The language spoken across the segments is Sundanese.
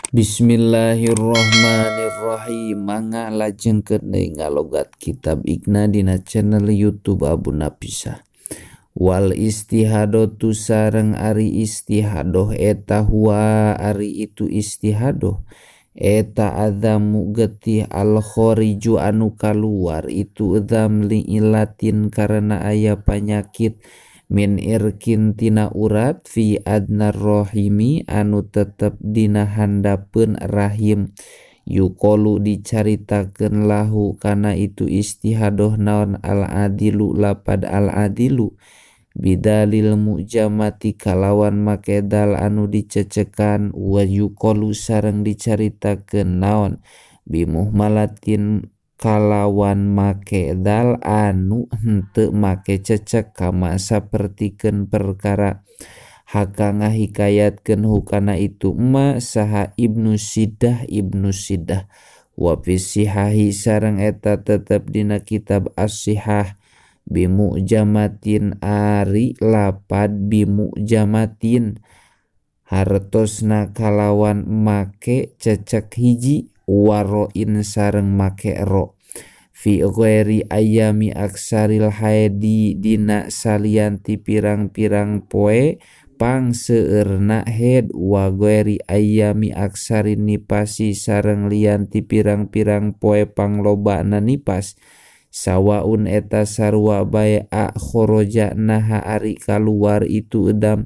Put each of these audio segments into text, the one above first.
Bismillahirrahmanirrahim. Mangga lajengkeun deui ngalogat kitab Iqna dina channel YouTube Abu Napisah. Wal istihadotu sareng ari istihadoh eta huwa ari itu istihadoh eta adzamu getih al khariju anu kaluar itu dzam li ilatin karena aya panyakit min irkin tina urat fi adnar rohimi anu tetep dina handapeun rahim yuqalu dicaritakeun lahu kana itu istihadoh naon al adilu lapad al adilu bidalil mujamati kalawan make dal anu dicecekan wa yuqalu sareng dicaritakeun naon bimuhmalatin kalawan make dal anu henteu make cecek kama sapertikeun perkara haka ngahikayatkeun hukana itu ma saha Ibnu Sidah wa fi sihahi sareng eta tetep dina kitab as-sihah bimujamatin ari lapad bimujamatin hartosna kalawan make cecek hiji waroin sareng make ro fi ghairi ayami aksaril haidi dina salianti pirang-pirang poe pang seueurna head wa ghairi ayami aksarin nipasi sareng lianti pirang-pirang poe pang lobana nipas sawaun eta sarua bae a khoroja naha ari kaluar itu edam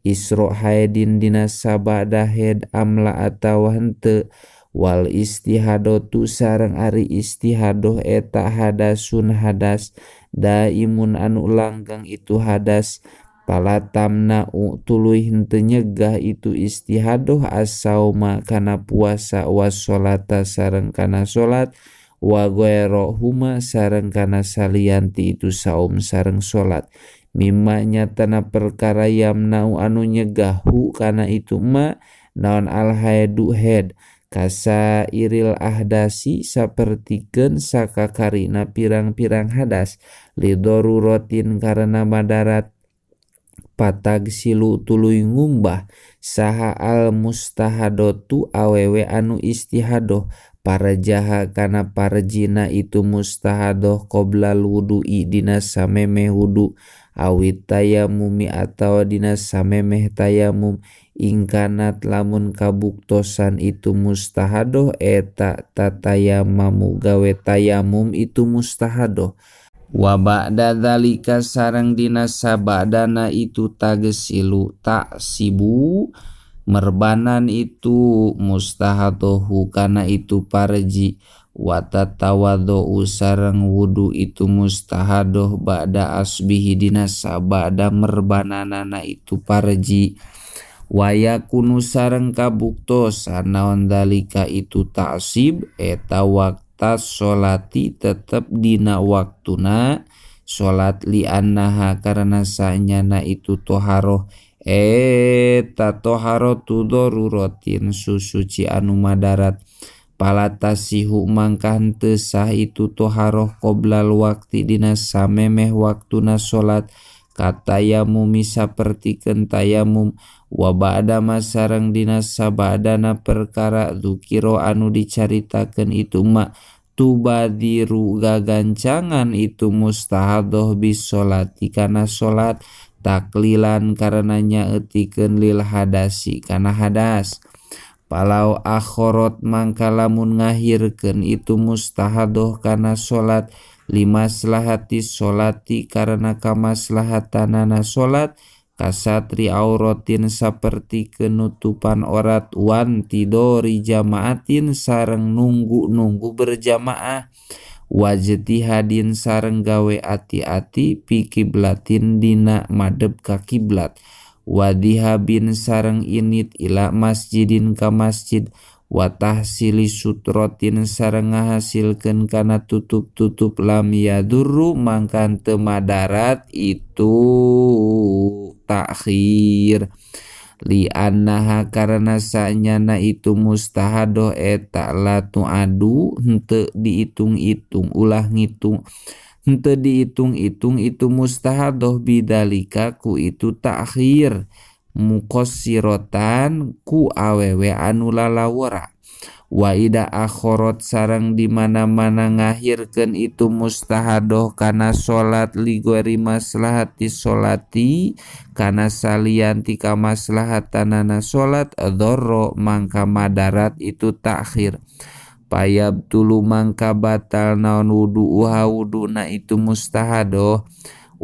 isro haidin dina sabada head amla atawa henteu wal istihadotu sareng ari istihadoh eta hadasun hadas daimun anu langgeng itu hadas palatamna tuluy henteu nyegah itu istihadoh as-sauma kana puasa wassolata sareng kana salat wa ghairuhuma sareng kana salianti itu saum sareng salat mimma nyatana perkara yamnau anu nyegahu kana itu ma naon al haidu head kasa iril ahdasi sapertikeun sakakarina pirang-pirang hadas lidoruratin karena madarat patag silu tuluy ngumbah saha al mustahadotu awewe anu istihadoh parajaha kana parjina itu mustahadoh qoblal wudu'i dina samemeh wudu awit tayamumi atawa dina samemeh tayamum ingkanat lamun kabuktosan itu mustahadoh eta tatayamamu gawe tayamum itu mustahadoh wa ba'da dzalika sareng dina sabadana itu tagesilu taksibu merbanan itu mustahadohu kana itu parji wa tatawadhu sareng wudu itu mustahadoh ba'da asbihi dina sabada merbananana itu parji waya kunu sareng kabuktosan naon dalika itu taksib eta wakta sholati tetep dina waktuna salat li annaha karena sanyana itu toharoh eta toharotu daruratin susuci anu madarat palatasihu mangka henteu sah itu toharoh qoblal waqti dina samemeh waktuna salat katayamumi sapertikeun tayamum wa ba'da ma sareng dina sabadana perkara dzukira anu dicaritakeun itu ma tubadiru gagancangan itu mustahadoh bisolati kana salat taklilan karena nyaeutikeun lil hadasi kana hadas palau akhorot mangka lamun ngahirkeun itu mustahadoh kana salat limaslahati sholati karena kamaslahatanana salat kasatri auratin saperti kenutupan orat wan tidori jamaatin sareng nunggu-nunggu berjamaah wajtihadin sareng gawe ati-ati pi kiblatin dina madep ka kiblat wadihabin sareng init ila masjidin ka masjid wa tahsili sutrotin sareng ngahasilkeun kana tutup-tutup lam yadurru mangka teu madarat itu takhir li annaha karena sanyana itu mustahadoh eta la tuadu henteu diitung-itung ulah ngitung henteu diitung-itung itu mustahadoh bidalika ku itu takhir. muqassirotan ku awewe anu lalawara wa ida akhorot sareng di mana-mana ngahirkeun itu mustahadoh kana salat li ghairi maslahati sholati kana salian ti kamaslahatanana salat dzarra mangka madarat itu takhir payab tulu mangka batal naon wudu'uha wuduna itu mustahadoh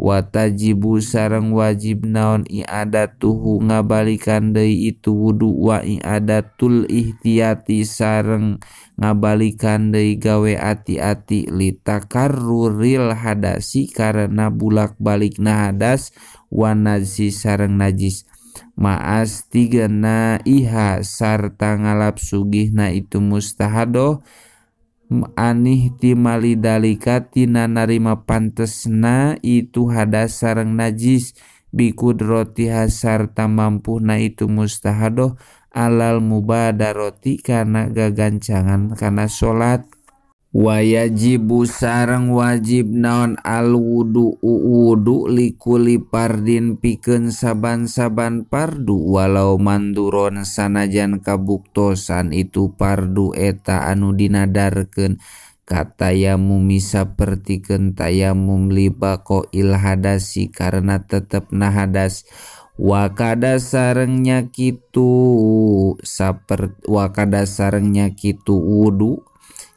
wa tajibu sareng wajib naon i'adatuhu ngabalikan deui itu wudu wa i'adatul ihtiyati sareng ngabalikan deui gawe ati-ati litakarruril hadasi karena bulak-balikna hadas wa najis sareng najis ma'as tigana iha sarta ngalap sugihna itu mustahadoh anih timali dalika tina narima pantesna itu hadas sareng najis bikudrotiha sarta mampuhna itu mustahadoh alal mubadaroti kana gagancangan kana salat wajibu sareng wajib naon al wudu wudu likuli pardin pikeun saban-saban pardu walau manduron sanajan kabuktosan itu pardu eta anu dinadarkeun katayamumi sapertikeun tayamum libaqail hadasi karena tetepna hadas wakada sarengnya kitu wakada sarengnya kitu wudu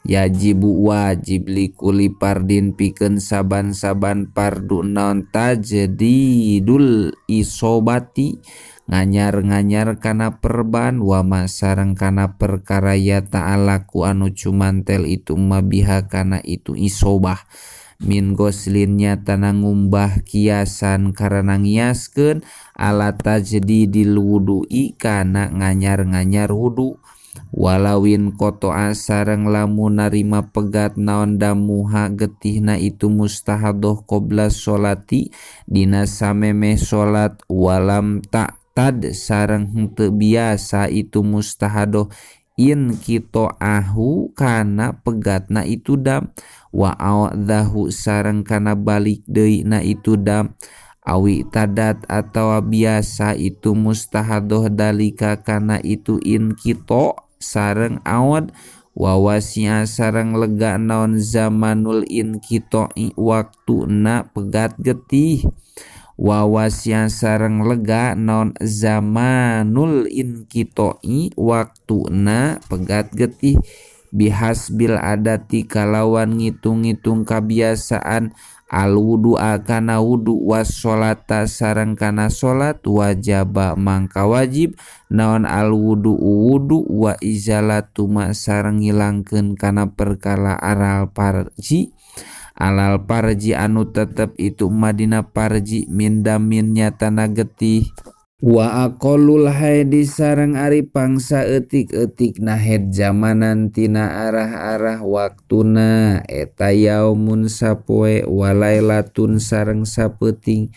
yajibu wajib likuli pardin pikeun saban-saban pardu naon tajdidul isobati nganyar-nganyar kana perban wa sareng kana perkara ya ta'alaku anu cumantel itu mabiha kana itu isobah min goslinnya tanah ngumbah kiasan karena ngiaskeun ala tajdidil wudu'i kana nganyar-nganyar wudu walawin kotoa sareng lamun narima pegat naon damuha getihna itu mustahadoh qobla sholati dina samemeh salat walam ta'tad sareng henteu biasa itu mustahadoh in kitoahu kana pegatna itu dam wa awadhahu sareng kana balik deui na itu dam awi tadat atawa biasa itu mustahadoh dalika kana itu in kito sareng awad wawasia sareng lega naon zamanul in kito waktuna pegat getih wawasia sareng lega naon zamanul in kito waktuna pegat getih bihasbil adati kalawan ngitung-ngitung kabiasaan al wudu kana wudu was sholata sareng kana salat wajaba mangka wajib naon al wudu wudu wa izalatu ma sareng ngilangkeun kana perkara aral parji alal parji anu tetep itu madina parji mindamin nyatana getih wa aqallul haidi sareng ari pangsa eutik-eutik na haid zamanan tina arah-arah waktuna eta yaumun sapoe walailatun sareng sapeuting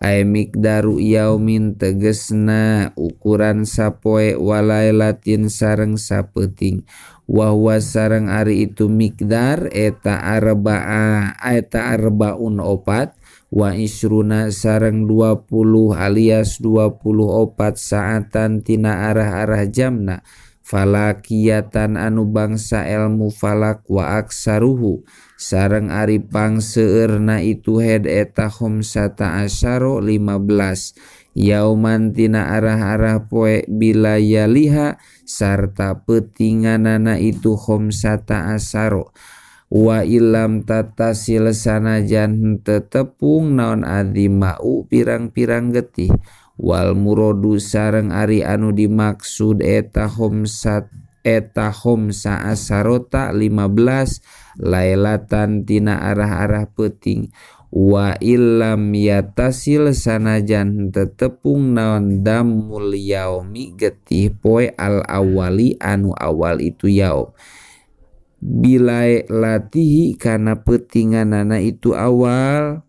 ay miqdaru yaumin tegesna ukuran sapoe walailatin sareng sapeuting wa huwa sareng ari itu miqdar eta arba'a eta arbaun opat wa isruna sareng 20 alias 24 saatan tina arah-arah jamna falakiyatan anu bangsa ilmu falak wa aksaruhu sareng ari pangseueurna itu head eta khamsata asyara 15 yauman tina arah-arah poe bilayaliha sarta peutinganana itu khamsata asyara wa ilam tatasil sanajan henteu tepung naon adzimau pirang-pirang getih wal muradu sareng ari anu dimaksud eta khamsa asarota 15 lailatan tina arah-arah peuting wa illam yatasil sanajan henteu tepung naon damul yaumi getih poe al awali anu awal itu yaum bilai latihi kana peutinganana itu awal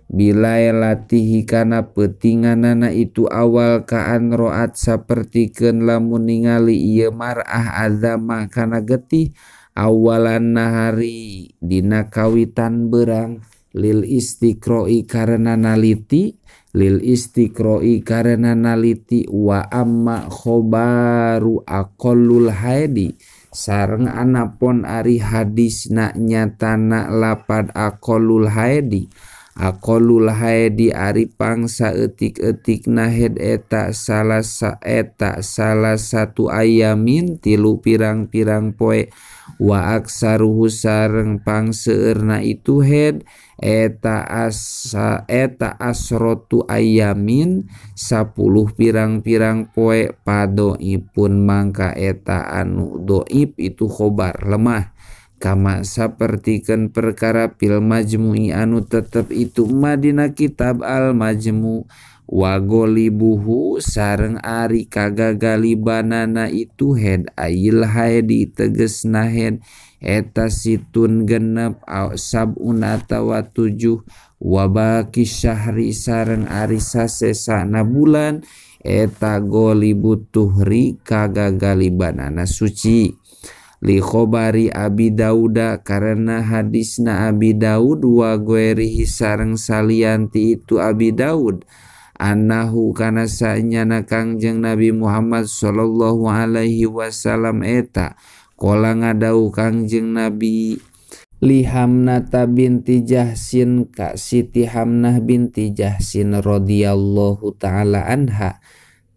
bilai latihi kana peutinganana itu awal kaan roat sapertikeun lamun ningali ieu mar'ah azama kana getih awalan nahari dina kawitan berang. Lil istiqroi karena naliti, lil istiqroi karena naliti wa amma khobaru aqallul haidi sareng anapun ari hadisna nyatana lapad aqallul haidi. Aqallul haidi ari pangsa eutik-eutikna head eta salah eta salah satu ayamin tilu pirang-pirang poe wa aksaruhu sareng pangseueurna itu head eta asa eta asrotu ayamin 10 pirang-pirang poe padoipun mangka eta anu doib itu khobar lemah kama sapertikeun perkara fil majmu'i anu tetep itu madina kitab al majmu wa golibuhu sareng ari kagagalibanana itu head ail haidi tegesna head eta situn genep sabun atawa 7 wabaki syahri sareng ari sasesana bulan eta golibu tuhri kagagalibanana suci. Li khobari Abi Dauda karena hadisna Abi Daud wa guerihi sareng salianti itu Abi Daud annahu kana sanyana Kangjeng Nabi Muhammad sallallahu alaihi wasallam eta kola ngadau Kangjeng Nabi li Hamnata binti Jahsin ka Siti Hamnah binti Jahsin radhiyallahu taala anha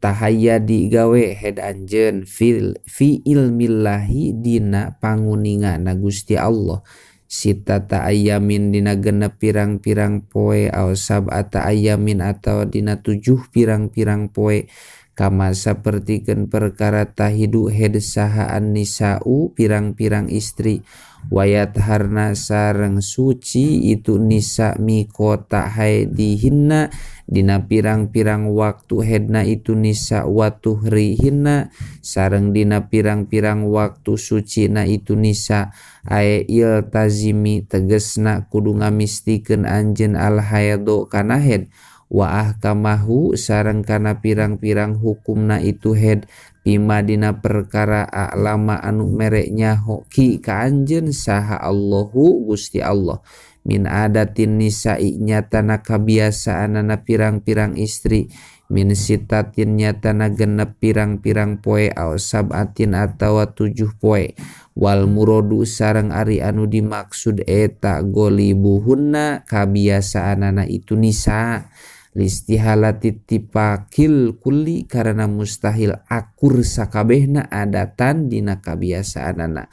tahayadi gawe head anjeun fi ilmillahi dina panguningana Gusti Allah sitata ayamin dina genep pirang-pirang poe au sab'ata ayamin atawa dina 7 pirang-pirang poe kama sapertikeun perkara tahidu head saha an-nisa'u pirang-pirang istri wayat harna sareng suci itu nisa mikota haidihinna dina pirang-pirang waktu hedna itu nisa watuhrihinna sareng dina pirang-pirang waktu sucina itu nisa ae iltazimi tegesna kudu ngamistikeun anjeun al haidho kana head wa ahkamahu sareng kana pirang-pirang hukumna itu head bima dina perkara a'lama anu mere nyaho ki ka anjeun saha Allahu Gusti Allah min adatin nisa'i nyatana kabiasaanana pirang-pirang istri min sitatin nyatana genep pirang-pirang poe au sab'atin atawa 7 poe wal muradu sareng ari anu dimaksud eta golibuhunna kabiasaanana itu nisa listihalati tipakil kulli karena mustahil akur sakabehna adatan dina kabiasaanana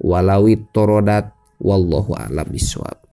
walawit torodat wallahu a'lam bishawab.